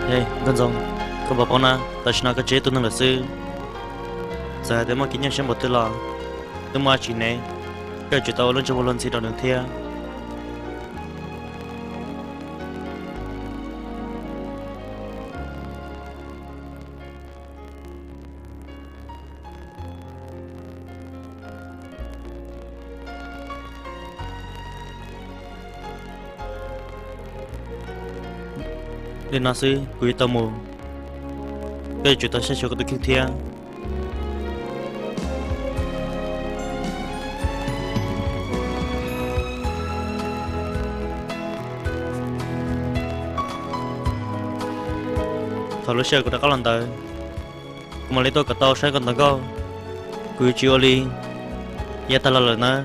Nkauj Ntxoo, koj puas paub na, tam sim no koj tsis yog ib tug neeg lawm xwb. Txawm hais tias muaj kev nyuaj siab npaum twg los twb muaj dab tsi ne, koj yuav tsum tau ua lub ntsej muag luag ntxhi rau nws thiab. Li no xwb kuv yuav tau mus, koj yuav tsum tau saib xyuas koj tus kheej thiab. Thaum lub sij hawm kuv rov qab los ntawd, kuv mam li tuaj kom tau saib koj ntawv nkauj, kuv yuav tsis ua li yav tag los lawm nawb.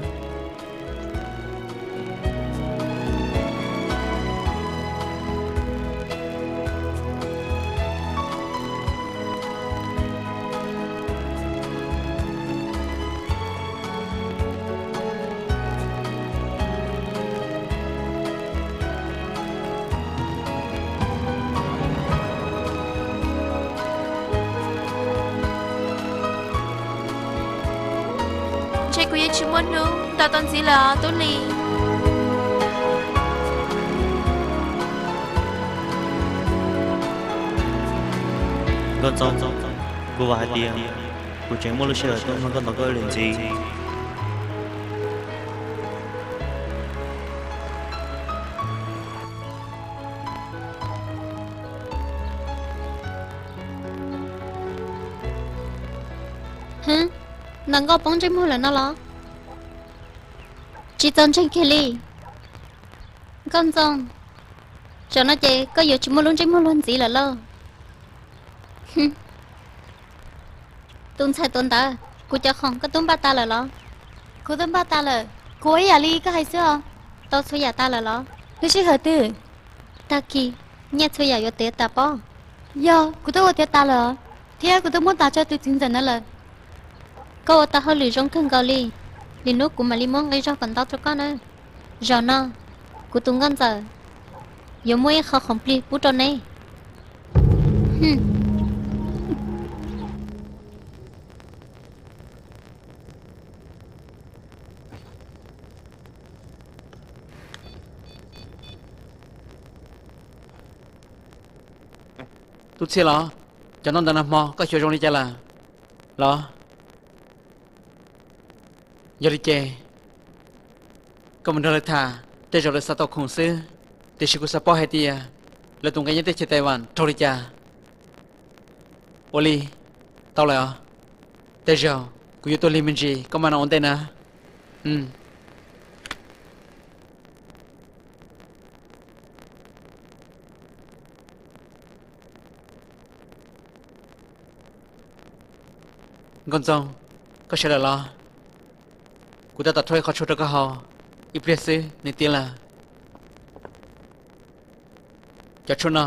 Ntshe kuv yeej tsis muaj hnub ntaus tau ntxiv lawm os tub Lis. Nkauj Ntxoo, kuv vam hais tias kuv tseem muaj lub sij hawm tuaj mloog koj ntawv nkauj ib lwm ntxiv. Hwb, ntawv nkauj poob ntsej muag lawm no los? Tsis txaus ntseeg kiag li. Nkauj Ntxoo, zaum no ces koj yuav tsis muaj lub ntsej muag luag ntxiv lawm lauj. Tus ntxhais tuav ntawv, kuv cov khoom koj twb npaj tas lawm los? Kuv twb npaj tas lawm, kuv ua ib yam li koj hais xwb os. Tau txhua yam tas lawm los? Lub sij hawm twg? Tag kis, nyiaj txhua yam yuav tiav tas pob. Yog, kuv twb ua tiav tas lawm os, thiab kuv twb muab tas rau tus txiv ntxawm ntawd lawm. Koj ua tau hauj lwm zoo kawg nkaus li. Lwm hnub kuv mam li muab nqi zog kom ntau rau koj na. Zaum no, kuv tus nkauj ntxawm yuav muaj ib qho khoom plig pub rau neb. Tub Txhiaj los, cov noj ntawd nag hmo koj xyuas zoo li cas lawm los? Yog li ces koj mus nrog lawv tham, tej zaum lawv xav tau khoom xwb, tiam sis kuv xav paub hais tias lawv tus nqi nyob teb chaws Taiwan raug li cas. Ua li, tau lawm os. Tej zaum kuv yuav tuaj lig me ntsis, koj maj no ua ntej na. Nkauj Ntxoo, koj sawv daws los. Kuv tab tom rhaub ib qho tshuaj rau koj haus, ib pliag xwb nws tiav lawm. Cov tshuaj no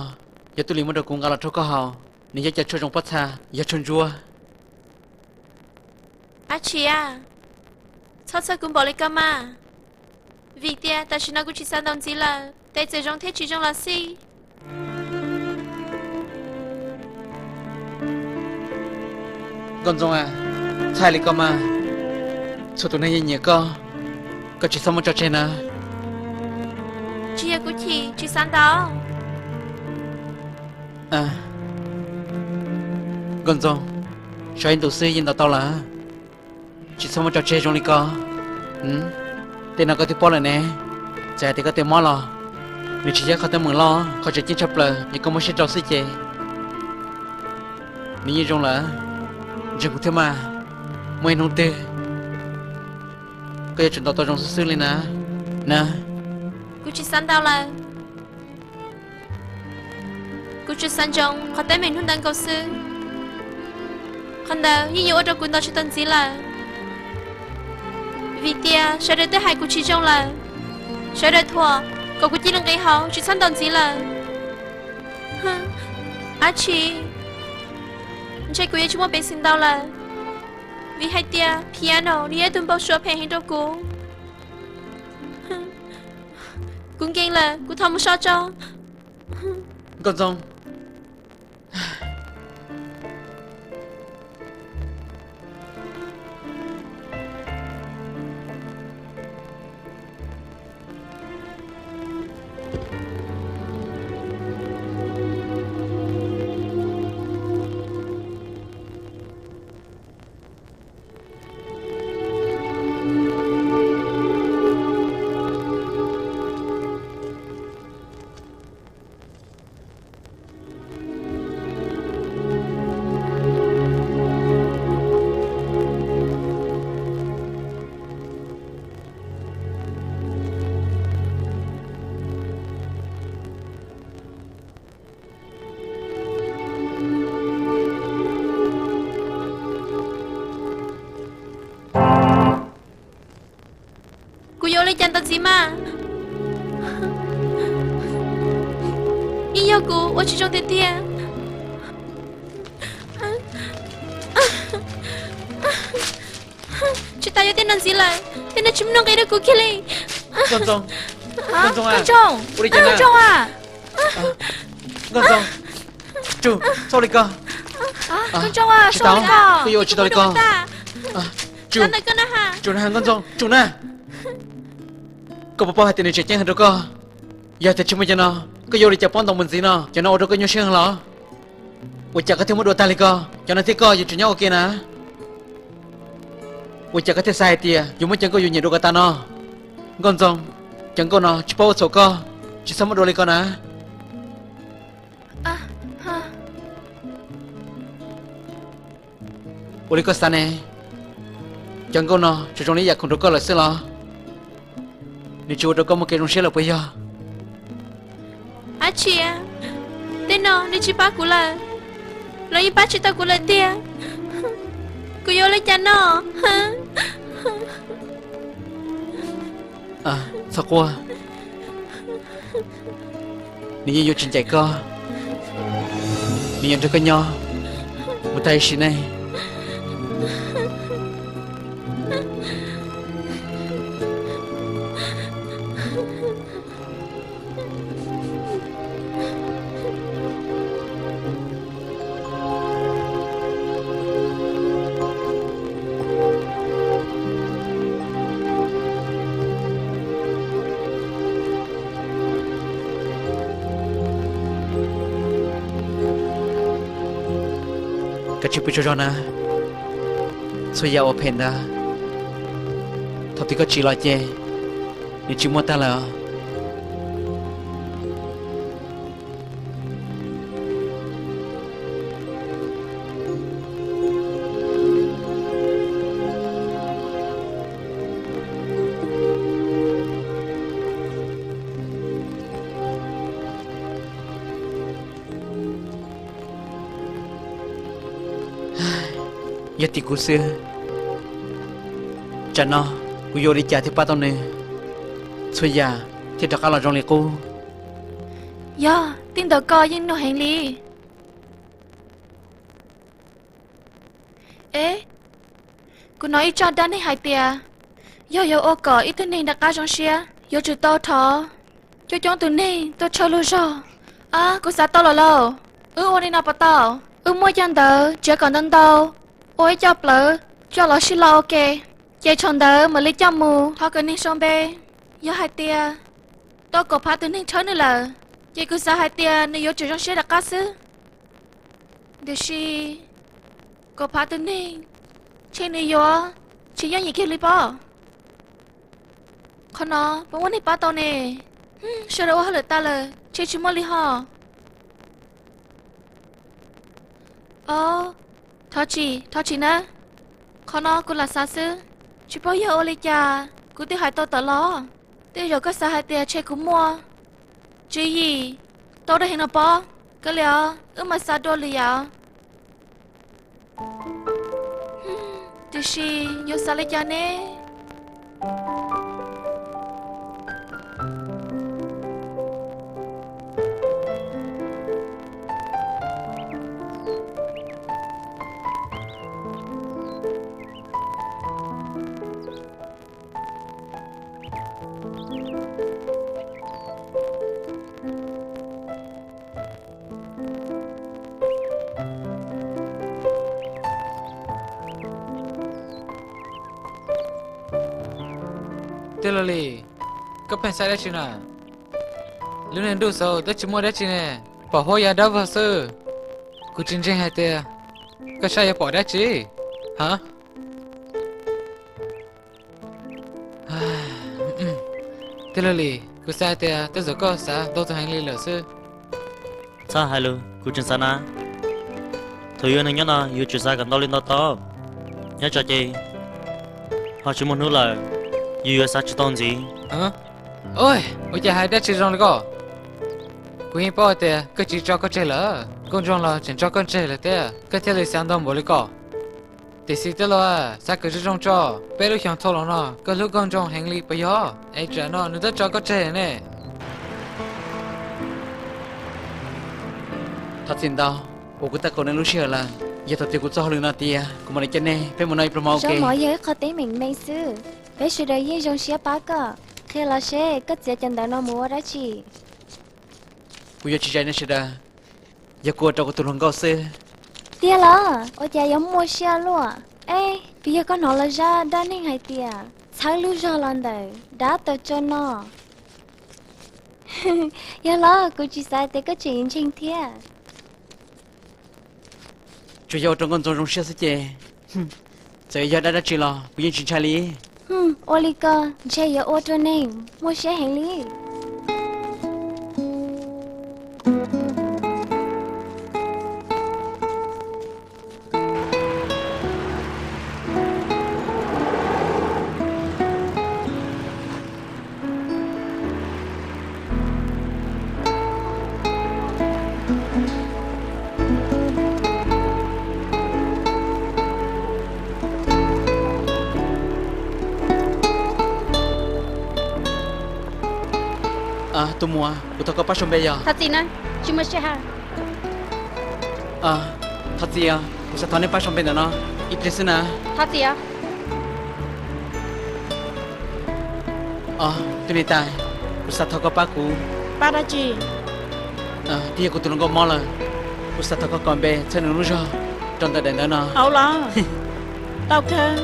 yog tub Lis muab rau kuv nqa los rhaub koj haus, nws yog cov tshuaj zoo pob txha, yog tshuaj ntsuab. Ab tsi a, txhob txhawj kuv npaum li ko mas, vim tias tam sim no kuv tsis xav ntaus ntxiv lawm, tes txawm zoo thiab tsis zoo los xij. Nkauj Ntxoo a, txhais li ko mas, txhua tus neeg yeej nyiam koj, koj tsis txhob muab tso tseg na. Tsis yog kuv chim tsis xav ntaus. Nkauj Ntxoo, sov ib ntus xwb yeej ntaus tau lawm. Tsis txhob muab tso tseg zoo li ko. Tej no koj twb paub lawm ne, txawm hais tias koj tes mob los nws tsis yog qhov teeb meem loj, qhov tseem ceeb tshaj plaws yog koj muab siab rau xwb ces nws yeej zoo lawm. Ntseeg kuv thiab mas, muaj ib hnub twg koj yuav tsum ntaus tau zoo xwb xwb li na. Na, kuv tsis xav ntaus lawm. Kuv tsuas xav ntsoov qhov teeb meem hnub ntawd nkaus xwb. Qhov ntawd yeej yuav ua rau kuv ntaus tsis tau ntxiv lawm, vim tias sawv daws twb hais kuv tsis zoo lawm. Sawv daws thuam kom kuv cia li nqis hauv tsis txhob ntaus ntxiv lawm. Ab tsi, ntshe kuv yuav tsis muaj peev xwm ntaus lawm, vim hais tias piano nws yog ib tug npau suav phem heev rau kuv. Kuv nkees lawm, kuv thov mus so tso. Nkauj Ntxoo, Tau ntxiv mas, yeej yog kuv ua tsis zoo tiag tiag. Tsis tas yuav tej no ntxiv lawm, tej no tsis muaj nuj nqis rau kuv kiag li. Nkauj Ntxoo, Nkauj Ntxoo, ua li cas na? Nkauj Ntxoo, tsum, txhob ua li ko. Tsis tau, koj yuav ua tsis tau li ko. Tsum, Nkauj Ntxoo, tsum na. Koj puas paub hais tias nws tseem ceeb heev rau koj? Yog tias tsis muaj cov no, koj yuav ua li cas paub ntoo mus ntxiv no? Cov no ua rau koj nyuaj siab heev los? Ua cas koj thiaj muab dua tag li ko? Cov no thiab koj yuav tsum nyob ua ke na. Ua cas koj thiaj xav hais tias yuav muab cov nkauj yus nyiam dua kom tas no? Nkauj Ntxoo, cov nkauj no tsis paub ua txhaum koj, tsis txhob muab dua li ko na. Ua li koj xav ne? Cov nkauj no tsuas zoo li yam khoom rau koj lawm xwb los? Nws tsis ua rau koj muaj kev zoo siab lawm puas yog? Ab tsi, tej no nws tsis pab kuv lawm, los yeej pab tsis tau kuv lawm tiag. Kuv yuav ua li cas no? Txhob quaj, nws yeej yuav tsis ncaim koj, nws yuav nrog koj nyob mus tag ib sim neej. Koj tsis pw tsaug zog na. Txhua yam uas phem ntawd, thaum twg koj tsiv los ces nws tsis muaj tag lawm. Yog tim kuv xwb, tsam no kuv yuav ua li cas thiaj pab tau nws, txhua yam thiaj rov qab los zoo li qub. Yog, tej ntawd koj yeej nug heev li. Ev, kuv hnov ib tsob dab neeg hais tias, yog yuav ua kom ib tug neeg rov qab zoo siab, yuav tsum tau thov coob coob tus neeg tuaj tshawb lub zog. Ab, kuv xav tau los lauj. Wb ua li no puas tau? Wb muab cov ntawd tsiav kom ntau ntau, ua ib co plawv coj los sib lo ua ke, ces thaum ntawd mam li coj mus thov kom neeg sau npe. Yog hais tias tau kaum phav tus neeg tshawb nws lawm, ces kuv xav hais tias nws yuav tsum zoo siab rov qab xwb. Tiam sis kaum phav tus neeg, ntshe nws yuav tsis yooj yim kiag li pob. Qhov no puas muaj neeg pab tau ne? Sawv daws ua hauj lwm tas lawm, ntshe tsis muaj li ho. Ob, thov tsim, thov tsim na. Qhov no kuv lam xav xwb, tsis paub yog ua li cas kuv twb hais tau tawm los. Tej zaum koj xav hais tias ntshe kuv muaj tswv yim tau dab heev no pob. Kav liam os, wb mam xav dua lwm yam. Tiam sis yuav xav li cas ne? Tij Laug Lis, koj pheej xav dab tsi na? Lub niag ntuj xaus twb tsis muaj dab tsi ne, pom huab ya dawb vog xwb. Kuv tsis ntseeg hais tias koj saib yuav pom dab tsi. Ha, Tij Laug Lis, kuv xav hais tias tej zaum koj xav ntau tus heev li lawm xwb. Txhob hais lus, kuv tseem xav na. Thaum yus yog neeg nyob no yus tseem xav kom ntau li ntau tau. Nyob tsam ces ho tsis muaj hnub lawm, yus yuav xav tsis tau ntxiv. Ua cas hais dab tsi zoo li ko? Kuv yeej paub tias koj tsis tso koj tseg lawm, Nkauj Ntsuag los tseem tso koj tseg lawm thiab, koj thiaj li xav ntau npaum li ko. Tiam sis tij laug, xav kom zoo zoo tso, peb lub xyoo txhaum los no koj hlub Nkauj Ntxoo heev li puas yog? Es tsam no nws twb tso koj tseg ne. Thov txim ntau uas kuv tawm kaum nej lub sij hawm lawm. Yog thaum twg kuv txog hauj lwm no tiag kuv mam li coj nej peb mus noj ib pluag mov ua ke. Zaub mov yog ib qho teeb meem me xwb, peb sawv daws yeej zoo siab pab koj. Qhia los seb koj txiav cov ntawv no mus ua dab tsi? Kuv yuav tsis zais nej sawv daws, yog kuv ua rau kuv tus hluas nkauj xwb. Tiag los? Ua cas yuav muaj siab luaj? Ej, puas yog koj hnov lawv zaj dab neeg hais tias txhawb lub zog los ntawm dab tau tso no? Yog los, kuv tsis xav tias koj tseem ntseeg thiab. Tsuas yog ua rau Nkauj Ntxoo zoo siab xwb ces, txawm yog dab dab tsi los kuv yeej tsis ntshai li. Ua li ko ntshe yuav ua rau neeg muaj siab heev li. Tus muam, kuv thov koj pab sau npe yog. Thov txim na, tsis muaj sij hawm. Thov txim os, kuv xav thov nej pab sau npe ntawm no ib pliag xwb na. Thov txim os. Tus niam tais, kuv xav thov koj pab kuv. Pab dab tsi? Twb yog kuv tus hluas nkauj mob lawm, kuv xav thov koj kos npe txhawb nws lub zog rau ntawm daim ntawv no. Hauv los? Tau kawg.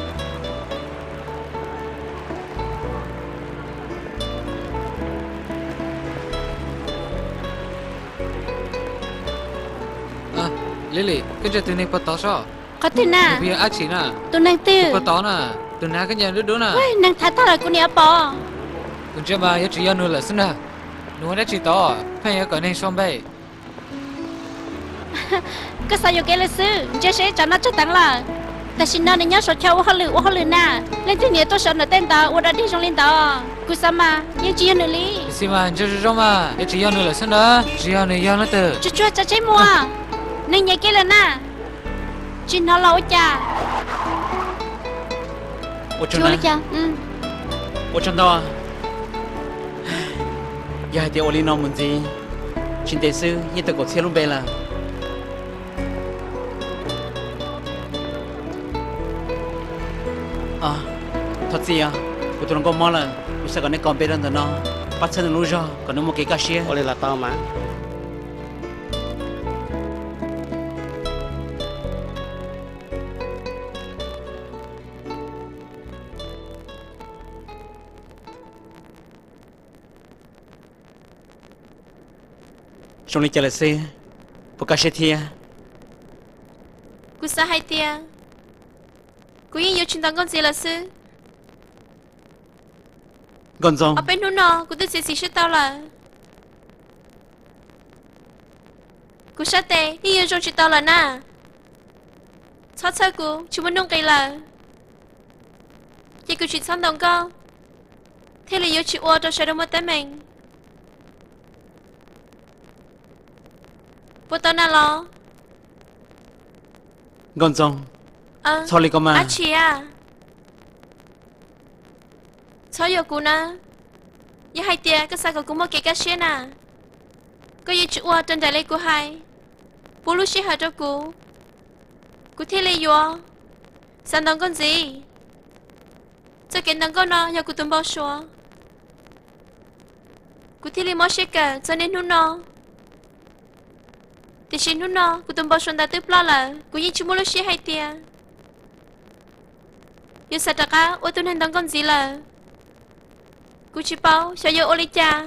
Lili, koj ntsia tus neeg puag tod soj. Qhov twg na? Nws puas yog Ab Tshim na? Tus neeg twg? Puag tod na, tus hnav khaub ncaws dub dub na. Neeg thaiv tag lawm kuv niam pom. Kuv ntsia mas yuav tsum yog nws lawm xwb ntag. Nws ua dab tsi tod pheej yuav kom neeg sau npe? Koj xav yuam kev lawm xwb, ntsia seb tsam no tsawg teev lawm. Tam sim no nws nyob saum chaw ua hauj lwm ua hauj lwm na. Leej twg niaj tuaj sawv ntawm tej ntawd ua dog dig zoo li ntawd? Kuv xav mas yeej tsis yog nws li. Tiam sis mas ntsia zoo zoo mas yuav tsum yog nws lawm xwb ntag, tsis yog nws yog leej twg. Tsuag tsuag tso tseg mus, neeg nyias kiag lawm na. Tsis hnov los ua cas? Ua tsaug ntau. Yog hais tias ua li no mus ntxiv, tsis ntev xwb yeej tau kaum txhiab lub npe lawm. Thov txim os, kuv tus hluas nkauj mob lawm, kuv xav kom nej kos npe rau ntawm no, pab txhawb nws lub zog kom nws muaj kev kaj siab. Ua li los tau mas. Zoo li cas lawm xwb, puas kaj siab thiab? Kuv xav hais tias kuv yeej yuav tsis ntaus nkauj ntxiv lawm xwb. Nkauj Ntxoog, ob peb hnub no kuv twb txiav txim siab tau lawm. Kuv sab tes yeej yuav zoo tsis tau lawm na. Txhob txhawj kuv tsis muaj nuj nqis lawm, ces kuv tsis txhob ntaus nkauj, thiaj li yuav tsis ua rau sawv daws muaj teeb meem. Puas tau na los? Nkauj Ntxoog, txhob li ko mas. Ab Tshis, txhob yuam kuv na. Yog hais tias koj xav kom kuv muaj kev kaj siab na, koj yuav tsum ua raws nraim li kuv hais, pub lub sij hawm rau kuv, kuv thiaj li yuav xav ntaus nkauj ntxiv. Txoj kev ntaus nkauj no yog kuv tus npau suav, kuv thiaj li mob siab kawm txog niaj hnub no. Tiam sis hnub no kuv tus npau suav ntawd twb ploj lawm, kuv yeej tsis muaj lub siab hais tias yuav xav rov qab ua tus neeg ntaus nkauj ntxiv lawm. Kuv tsis paub xyov yuav ua li cas.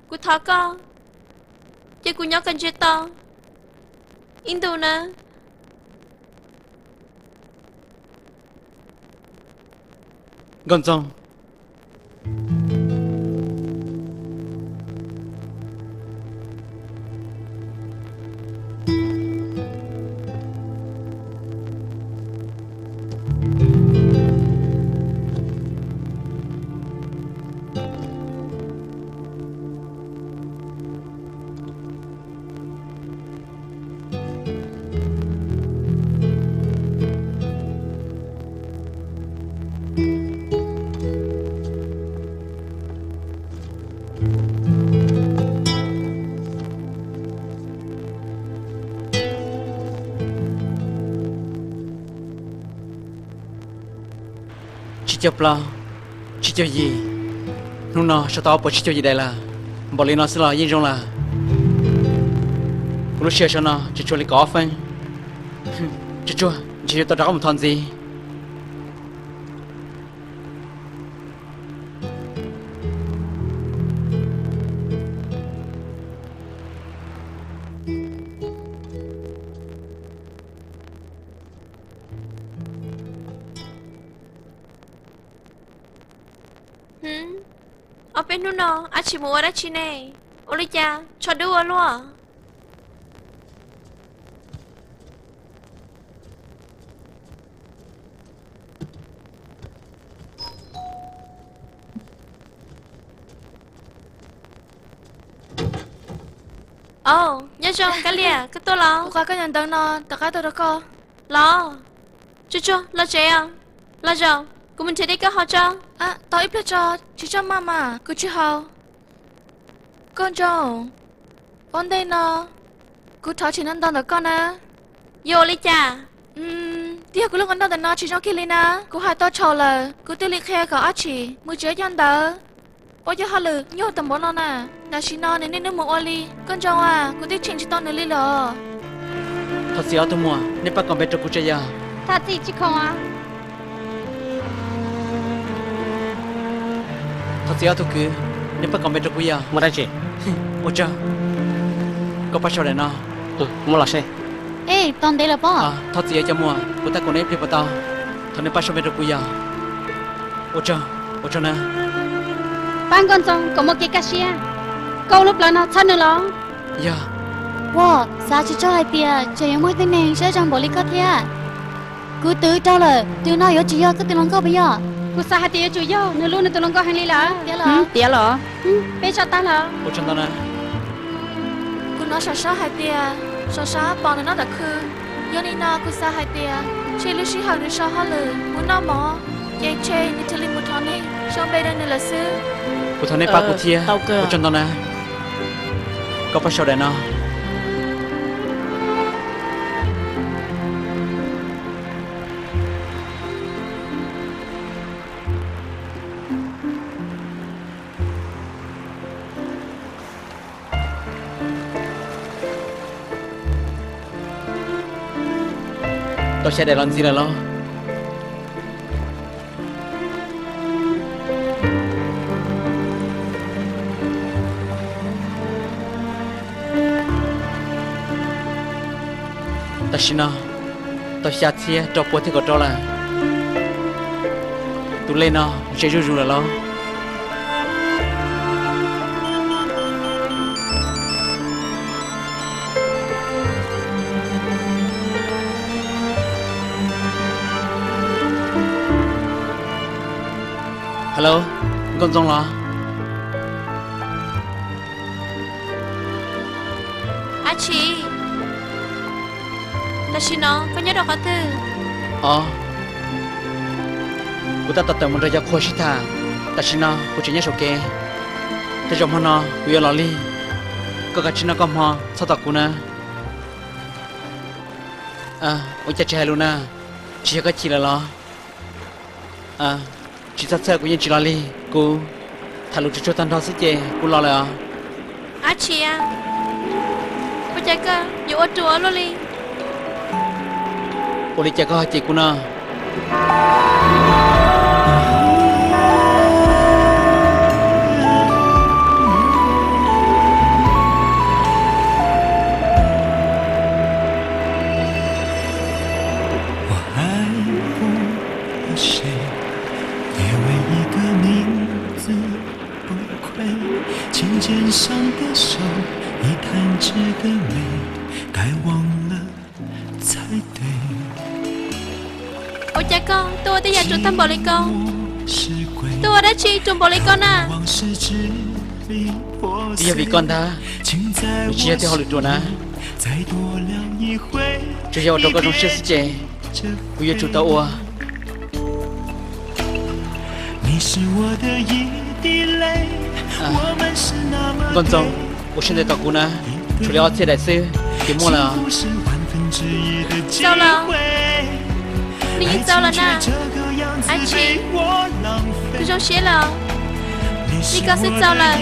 Kuv thov koj cia kuv nyob kom ntsiag to ib ntus na. Nkauj Ntxoog. Caug plaub, tsib caug yim, hnub no sau tau ob puas tsib caug yim daim lawm. Npaum li no xwb los yeej zoo lawm. Kuv lub sij hawm saum no tseem tshuav li kaum ob feeb. Tsuag tsuag, ntshe yuav tau rov qab mus thov ntxiv. Ob peb hnub no Ab Tshis mus ua dab tsi ne? Ua li cas tsho dub ua luaj? Au, nyob zoo Kab Liam, koj tuaj los? Kuv qhia koj cov ntawv no rov qab tuaj rau koj. Los, tsuag tsuag los tsev os. Los zaum, kuv mus nrhiav dej koj haus tso. Tos ib pliag tso, tsis txhob maj mas, kuv tsis haus. Nkauj Ntxoov, ua ntej no kuv thov tsim no ntau ntawm koj na. Yuav ua li cas? Twb yog kuv lub qhov nroj ntawm no tsis zoo kiag li na. Kuv hais tau txhaum lawm, kuv thiaj li qhia kom Ab Tshis mus tsev coj ntawv, ua cov hauj lwm nyuaj tau npaum no na. Tam sim no nws niaj hnub mus ua li. Nkauj Ntxoov a, kuv twb cheem tsis tau nws li lawm. Thov txim ob tug muam, nej pab kom npe rau kuv tso yog. Thov txim tsis khoom. Thov txim ob tug kwv, nej pab kom npe rau kuv yog. Muaj dab tsi? Ua tsaug. Koj pab sau daim no. Muaj los seb. Ej, tau ntev lawm pob. Thov txim os cov muam, kuv tab kaum nej ib pliag puas tau? Thov nej pab sau npe rau kuv yog. Ua tsaug, ua tsaug na. Pab Nkauj Ntxoov kom muaj kev kaj siab, koj ua lub plawv no txhawb nws los? Yog. Ua, xav tsis txog hais tias tseem yuav muaj ib tug neeg siab zoo npaum li koj thiab. Kuv twv raug lawm, tus no yuav tsis yog koj tus hluas nkauj puas yog? Kuv xav hais tias yuav tsum yog, nws hlub nws tus hluas nkauj heev li lawm. Tiav los? Tiav los? Peb tso tag los? Ua tsaug ntau na. Kuv hnov Sam Sab hais tias Sam Sab pom nws noj ntawm khw. Yog li no kuv xav hais tias ntshe lub sij hawm nws so hauj lwm mus noj mov, ces ntshe nws thiaj li mus thov nej sau npe rau nws lawm xwb. Kuv thov nej pab kuv thiab. Ua tsaug ntau na. Koj pab sau daim no. Tau xya daim los ntxiv lawm los? Tam sim no tau xya txhiab rau pua thiab kaum rau lawm. Tus lej no ntshe zuj zus lawm los? Hello, Nkauj Ntxoov los? Ab Tshis, tam sim no koj nyob rau qhov twg? Os, kuv tab tom tawm mus nrog cov qhua sib tham, tam sim no kuv tseem nyob saum kev. Tej zaum hmo no kuv yuav los lig, koj kav tsij noj koj hmo txhob tos kuv na. Ua cas tsis hais lus na? Tsis yog koj chim lawm los? Tsis txhob txhawj, kuv yeej tsis los lig, kuv tham lus tsuag tsuag tag nrho xwb ces kuv los lawm os. Ab Tshis, ua cas koj yuav ua ruam luaj li? Ua li cas koj ho cem kuv no? Ua cas koj tuaj ua tej yam ruam tag npaum li ko? Tuaj ua dab tsi ruam npaum li ko na? Twb yog vim koj ntag, nws tsis yog tej hauj lwm ruam na, tsuas yog ua rau koj zoo siab xwb ces kuv yuav tsum tau ua. Nkauj Ntxoov, ua siab ntev tos kuv na, tshuav li ob txhiab daim xwb ces muaj lawm. Txaus los, nws yeej txaus los na. Ab tsi, kuv zoo siab lawm. Li koj xwb txaus lawm.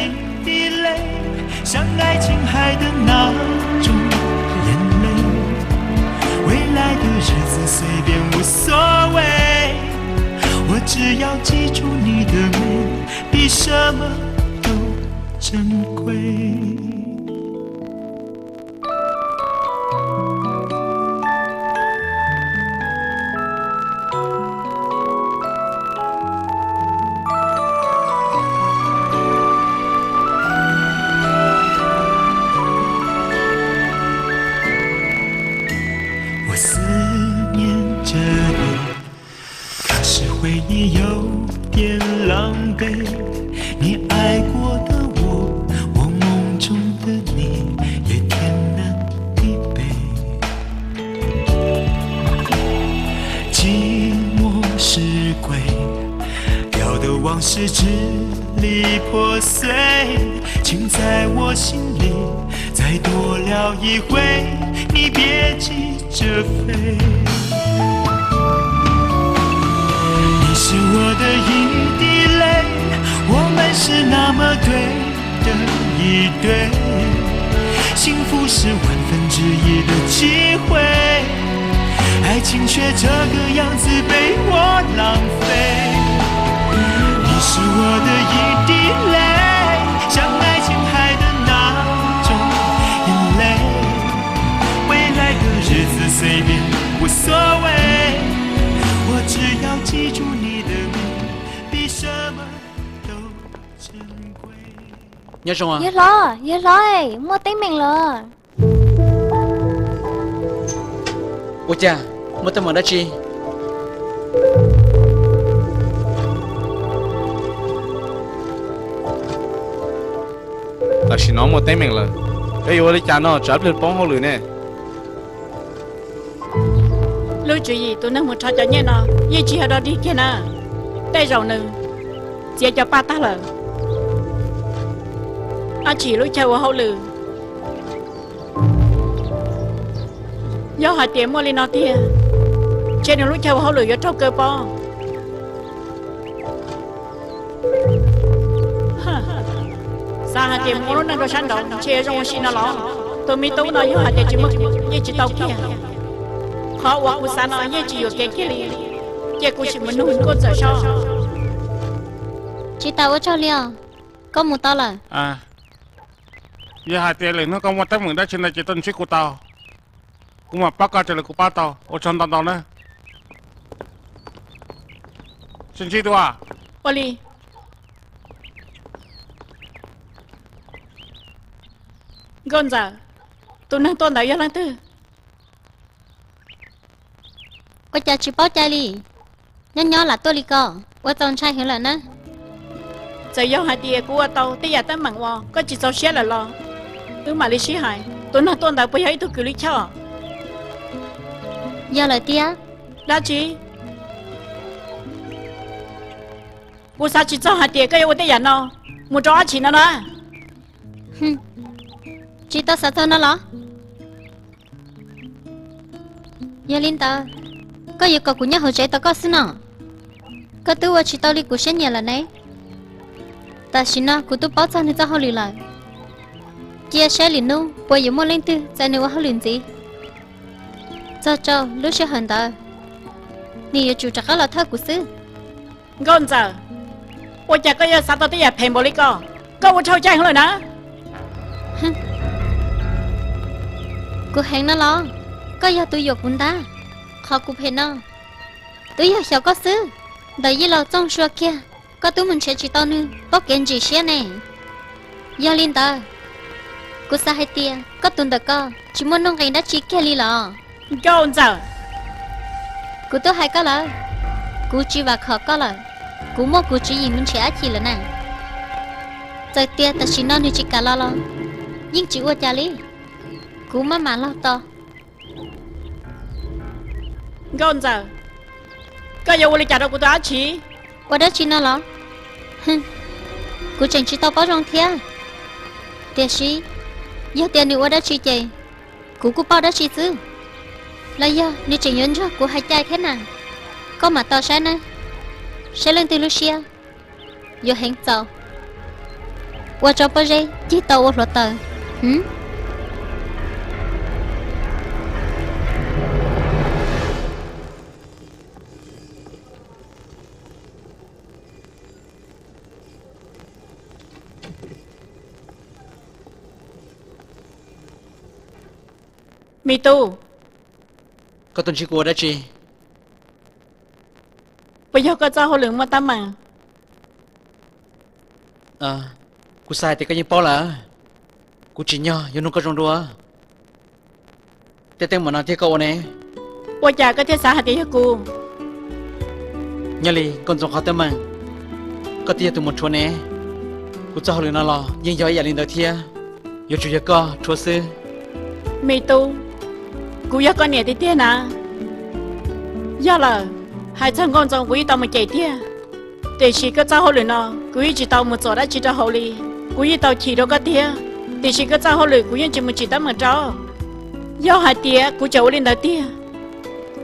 Yawg hlob, yawg hlob, muaj teeb meem los. Ua cas, muaj teeb meem dab tsi? Tam sim no muaj teeb meem lawm, peb yuav ua li cas no tsam ib pliag poob hauj lwm ne? Lub tswv yim tus neeg mus rho cov nyiaj no yeej tsis yog dog dig kiag na. Tej zaum nws txiav cov paj tag lawm. Ab tsi, lub chaw ua hauj lwm, yog hais tias muaj li no tiag, ntshe nws lub chaw ua hauj lwm yuav raug kaw pob. Xav hais tias mus ua lub neej rau sab nraud ntshe yuav zoo ua si no los? Tus me tub no yog hais tias tsis muaj, yeej tsis tau kiag. Qhov uas kuv xav no yeej tsis yuam kev kiag li. Cia kuv sim mus nug nkauj ntxawm saib. Tsis tas ua tsaug li os, koj mus tau lawm. Yog hais tias lwm hnub koj muaj teeb meem dab tsi ntawd ces tuaj ntsib kuv tau, kuv mam pab koj raws li kuv pab tau. Ua tsaug ntau ntau na. Sib ntsib dua. Ua li. Nkauj ntxawm, tus neeg tuaj ntawd yog leej twg? Ua cas tsis paub cai li? Nyob nyob lam tuaj li ko, ua txaus ntshai heev lawm na. Txawm yog hais tias kuv ua tau tej yam teeb meem uas koj tsis txaus siab lawm los wb mam li sib hais. Tus neeg tuaj ntawd puas yog ib tug kws lij choj? Yog lawm tiag. Dab tsi? Kuv xav tsis txog hais tias koj yuav ua tej yam no mus rau ab tsi no na. Tsis tau xav txog no los? Yog li ntawd, koj yuav kom kuv nyob hauv tsev tos koj xwb no? Koj twb ua tsis tau li kuv siab nyiam lawm ne. Tam sim no kuv twb paub txog nws txoj hauj lwm lawm. Cia saib lwm hnub puas yuav muaj leej twg txais nws ua hauj lwm ntxiv. Txog rau lub sij hawm ntawd, nws yuav tsum rov qab los thawj kuv xwb. Nkauj ntxawm, ua cas koj yuav xav tau tej yam phem npaum li ko? Koj ua dhau cai heev lawm na. Kuv heev no los? Koj yog tus yuam kuv ntag. Qhov kuv phem no twb yog xyaum koj xwb. Ntawm yij laus Txooj Sua kiag, koj twb mus nrhiav tsis tau nws, paub kev ntsim siab ne. Yog li ntawd, kuv xav hais tias koj tus ntawm ko tsis muaj nuj nqis dab tsi kiag li los? Nkauj ntxawm, kuv twb hais koj lawm, kuv tsis vam khom koj lawm. Kuv muaj kuv tswv yim mus nrhiav dab tsi lawm na. Txawm tias tam sim no nws tsis kam los los yeej tsis ua cas li. Kuv maj mam los tos. Nkauj ntxawm, koj yuav ua li cas rau kuv tus dab tsi? Ua dab tsi no los? Kuv tseem tsis tau paub zoo thiab. Tiam sis yog tias nws ua dab tsi ces kuv kuj paub dab tsi xwb. Los yog nws tseem yuav nrog kuv hais cai thiab na? Koj mam tos saib na. Saib leej twg lub siab yuav heev txaus, ua tso pob zeb cig tau ua hluav taws. Me tub, koj tuaj ntsib kuv ua dab tsi? Puas yog koj txoj hauj lwm muaj teeb meem? Kuv xav hais tias koj yeej paub lawm, kuv tsim nyog yuav nug koj zoo dua. Tej teeb meem no thiab koj ua ne? Ua cas koj thiaj xav hais tias yog kuv? Nyob li Nkauj Ntxoov qhov teeb meem, koj twb yog tus mus rhuav ne. Kuv txoj hauj lwm no los yeej yog ib yam li ntawd thiab, yuav tsum yog koj rhuav xwb. Me tub, kuv yog koj niam tiag tiag na. Yog lawm, hais txog Nkauj Ntxoov kuv yeej tau mus cem tiag, tiam sis koj txoj hauj lwm no kuv yeej tsis tau mus txuam dab tsi rau hauv li. Kuv yeej tau chim rau koj thiab, tiam sis koj txoj hauj lwm kuv yeej tsis mus tsim teeb meem rau. Yog hais tias kuv tseem ua li ntawd tiag,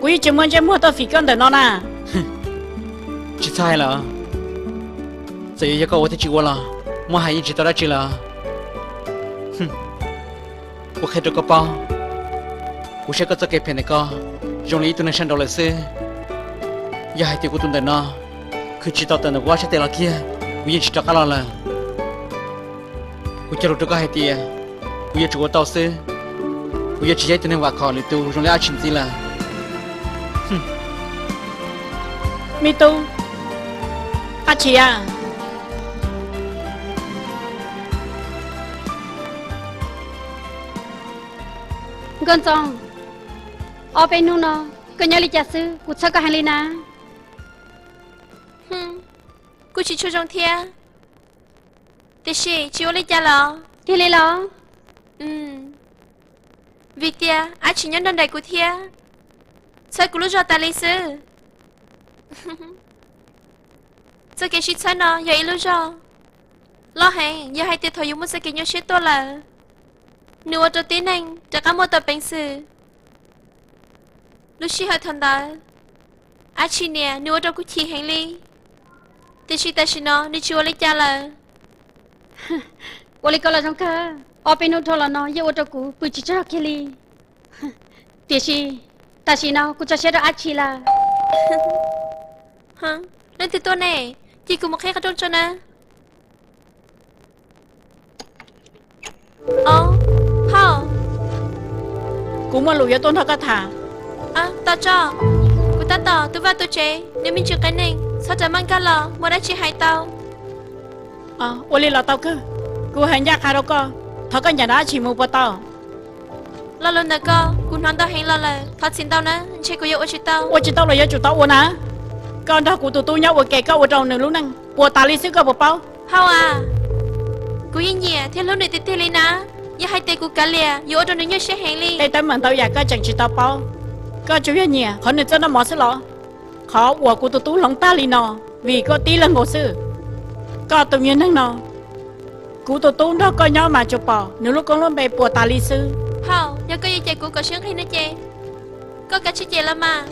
kuv yeej tsis muaj ntsej muag tuaj fim koj ntawm no na. Tsis txhob hais lawm, txawm yuav yog koj ua thiab tsis ua los muab hais yeej tsis tau dab tsi lawm. Kuv qhia rau koj paub, kuv saib koj txoj kev phem ntawm koj zoo li ib tug neeg sab nraud lawm xwb. Yog hais tias kuv tus ntawm no khwv tsis tau tawm ntawm kuv ob sab tes los kiag, kuv yeej tsis rov qab los lawm. Kuv cog lus rau koj hais tias kuv yuav tsum ua tau xwb, kuv yuav tsis yog ib tug neeg vam khom lwm tus zoo li Ab Tshis ntxiv lawm. Me tub, Ab Tshis a. Nkauj Ntxoov, ob peb hnub no koj nyob li cas xwb? Kuv txhawj koj heev li na. Kuj tsis tshua zoo thiab, tiam sis tsis ua li cas los. Tiag li los? Vim tias Ab Tshis nyob nrog nraim kuv thiab txhawb kuv lub zog tas li xwb. Txoj kev sib txhawb no yog ib lub zog loj heev, yog hais tias thaum yus muaj txoj kev nyuaj siab tuaj lawm, nws ua rau tib neeg rov qab muaj tau peev xwm. Lub sij hawm thaum ntawd, Ab Tshis niam nws ua rau kuv chim heev li, tiam sis tam sim no nws tsis ua li cas lawm. Ua li ko los zoo kawg, ob peb hnub dhau los no yeej ua rau kuv pw tsis tsaug zog kiag li. Tiam sis tam sim no kuv tso siab rau Ab Tshis lawm. Leej twg tuaj ne? Cia kuv mus qhib qhov rooj tso na. Phauj, kuv muaj lus yuav tuaj nrog koj tham. Tos tso, kuv tab tom tu vaj tu tsev, nws me ntsis qias neeg, txhob rawm maj nkag los muaj dab tsi hais tau. Ua li los tau kawg, kuv hais ncaj qha rau koj, thov koj ncaim nrog Ab Tshis mus puas tau? Lo lus ntawm koj kuv hnov ntau heev los lawm, thov txim ntau na, ntshe kuv yuav ua tsis tau. Ua tsis tau los yuav tsum tau ua na. Koj nrog kuv tus tub nyob ua ke koj ua rau nws lub neej puas tas li xwb koj puas paub? Phauj a, kuv yeej nyiam thiab hlub nws tiag tiag li na. Yog hais tias kuv kav liam yuav ua rau nws nyuaj siab heev li. Tej teeb meem ntau yam koj tseem tsis tau paub. Koj tsuas yog nyiam qhov nws txawj noj mov xwb los? Qhov uas kuv tus tub hloov tag li no vim koj tib leeg nkaus xwb. Koj tus me neeg no, kuv tus tub nrog koj nyob mas tsuas pom nws lub koob lub npe puas tas li xwb. Phauj, yog koj yuav cem kuv kom siab nqig no ces koj kav tsij cem los mas,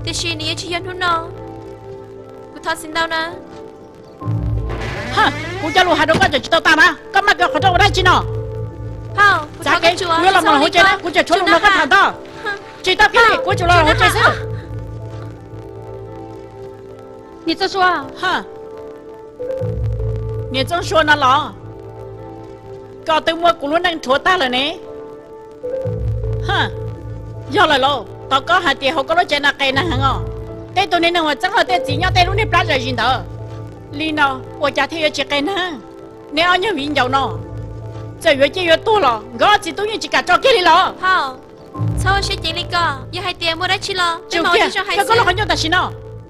tiam sis nws yuav tsis yog hnub no. Kuv thov txim ntau na. Kuv cov lus hais rau koj tseem tsis tau tas na, koj maj kawg qhov rooj ua dab tsi no? Txav kev, kuv yuav los mus hauv tsev na, kuv tseem tshuav lus nrog koj tham ntau. Tsis tau kiag li, kuv yuav tsum los hauv tsev xwb. Niam Txooj Sua, niam Txooj Sua no los, koj twb muab kuv lub neej rhuav tag lawm ne. Yog lawm lauj, thov koj hais tias hauv koj lub tsev no qias neeg heev os. Tej tug niag neeg uas txeeb luag tej txiv nyob tej lub niag plab zam zis ntawd, li no ua cas thiaj yuav tsis qias neeg? Neb ob nyuag viv ncaus no, txawm yuav ciaj yuav tuag los nkawd ob txiv tub yeej tsis kam tso kiag li los. Phauj, txhob ua siab ceev li ko, yog hais tias muaj dab tsi los peb mam ua tib zoo hais xwb. Koj lub qhov ncauj tam sim no,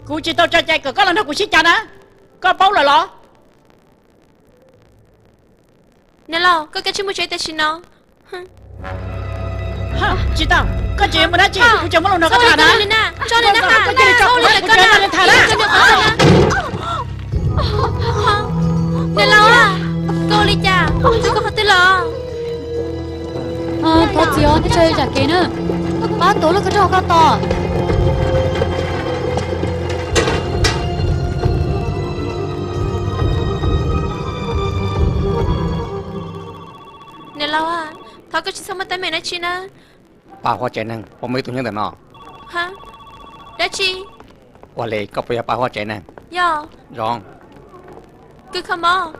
kuv tsis tau tso cai kom koj los nrog kuv sib cav na, koj paub lawm los? Niam laus, koj kav tsij mus tsev tam sim no. Tsis tau, koj tseem yuav mus dab tsi? Kuv tseem muaj lus nrog koj tham na. Koj cia li tso kuv, kuv tseem nrog nws tham na. Niam laus, koj ua li cas? Koj qhov twg los? Thov txim os, nej tso zam kev na. Pab tuav lub koj rog koj tos. Laus, thov koj tsis txhob muaj teeb meem dab tsi na. Pab huab tsev neeg, puas muaj ib tug nyob ntawm no? Ha, dab tsi? Ua li koj puas yog pab huab tsev neeg? Yog. Zoo. Kws kho mob,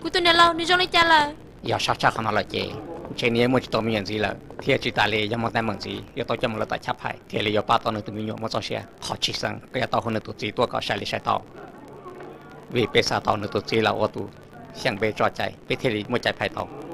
kuv tus niam laus nws zoo li cas lawm? Yog sab tshaj qhov no lawm ces ntshe nws yeej muaj tsis tau me nyuam ntxiv lawm, thiab tsis tas li yog muaj teeb meem ntxiv yuav tau coj mus lawm tom chab phais thiaj li yuav pab tau nws tus me nyuam muaj txoj sia. Qhov tshwj xeeb koj yuav tau hu nws tus txiv tuaj kom saib li saib tau, vim peb xav tau nws tus txiv los ua tus xyeem peb tso cai peb thiaj li muaj cai phais tau.